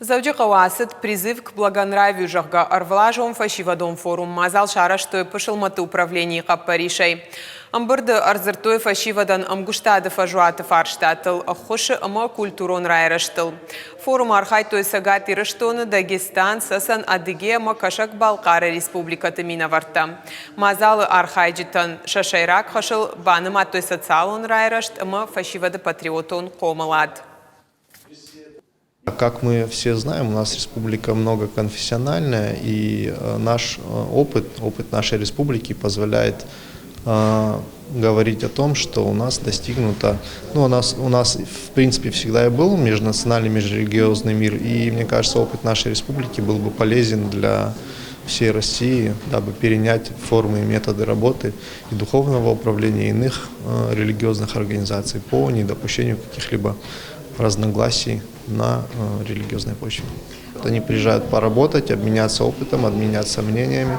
Дзӕуджыхъӕуы ацыд «Призыв к благонравию», зӕгъгӕ, ӕрвылазон фӕсивӕдон форум. Мадзал сарӕзтой пысылмӕтты управленийы хъӕппӕрисӕй. Ӕмбырды ӕрдзырдтой фӕсивӕдӕн ӕмгуыстады фӕзуаты фарстатыл, ӕххуысы ӕмӕ культурон райрӕзтыл. Форумы архайдтой Цӕгат Ирыстоны, Дагестан, Цӕцӕн, Адыгея ӕмӕ Кӕсӕг-Балхъары республикӕты минӕвӕрттӕ. Мадзалы архайджытӕн сӕ сӕйраг хӕсыл банымадтой социалон райрӕзт ӕмӕ фӕсивӕды патриотон хъомылад. Как мы все знаем, у нас республика многоконфессиональная, и наш опыт, опыт нашей республики позволяет говорить о том, что у нас достигнуто, ну, у нас в принципе всегда и был межнациональный, межрелигиозный мир, и мне кажется, опыт нашей республики был бы полезен для всей России, дабы перенять формы и методы работы и духовного управления, и иных религиозных организаций по недопущению каких-либо разногласий на религиозной почве. Они приезжают поработать, обменяться опытом, обменяться мнениями.